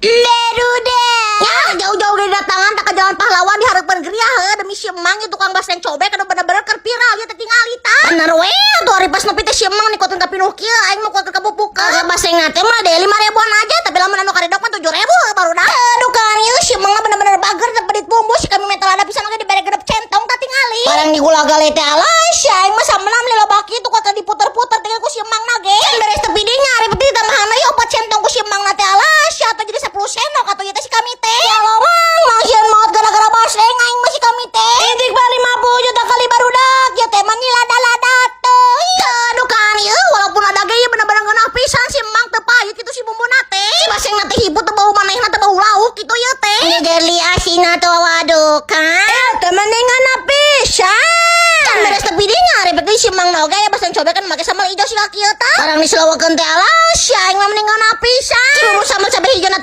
Barudak. Ya, jauh-jauh dari datangan tak ke Jalan Pahlawan di hareupeun Griya heuh demi si Emang ieu tukang basreng cobek anu bener-bener keur viral ieu teh, tingali tah. Bener we atuh, ari pas nepi teh si Emang nikotin ka pinuh kieu, aing mah kuat kabupukeun. Harga basreng teh mah de 5 ribuan aja, tapi lamun anu karedok mah 7 ribu, barudak. Aduh kan, ieu si Emang mah bener-bener bager, teu pedit bumbu, si kami metal ada pisan oge dibere 6 centong tah, tingali. Barang digula-gale teh, alah si aing mah sambeulna meuli loba kitu kuat diputer-puter tinggal ku si Emang na ge. Can beres tepi dinya, ari penting ditambahan deui 4 centong ku si Emang na teh, alah si atuh jadi 10 sendok atuh ieu teh si kami teh. Ya Allah, Mang, mang sieun maot gara-gara basreng aing mah si kami teh. Istighfar 50 juta kali, barudak, ya teh mah lada-lada teh. Aduh kan ieu walaupun ada ge ieu bener-bener ngeunah pisan si Emang, teu pahit kitu si bumbuna teh. Si basreng na teh hibut, teu bau manehna, teu bau lauk kitu ieu teh. Ini jeli asin atau waduh kan? Eh, teh mendingan pisan. Can beres tepi dinya, ari begitu si Mang na oge aya basreng cobek kan make sambal ijo si kieu tah. Barang diselawakeun teh, alah si aing mah mendingan pisan. Si bumbu sambal cabe hijau na teh.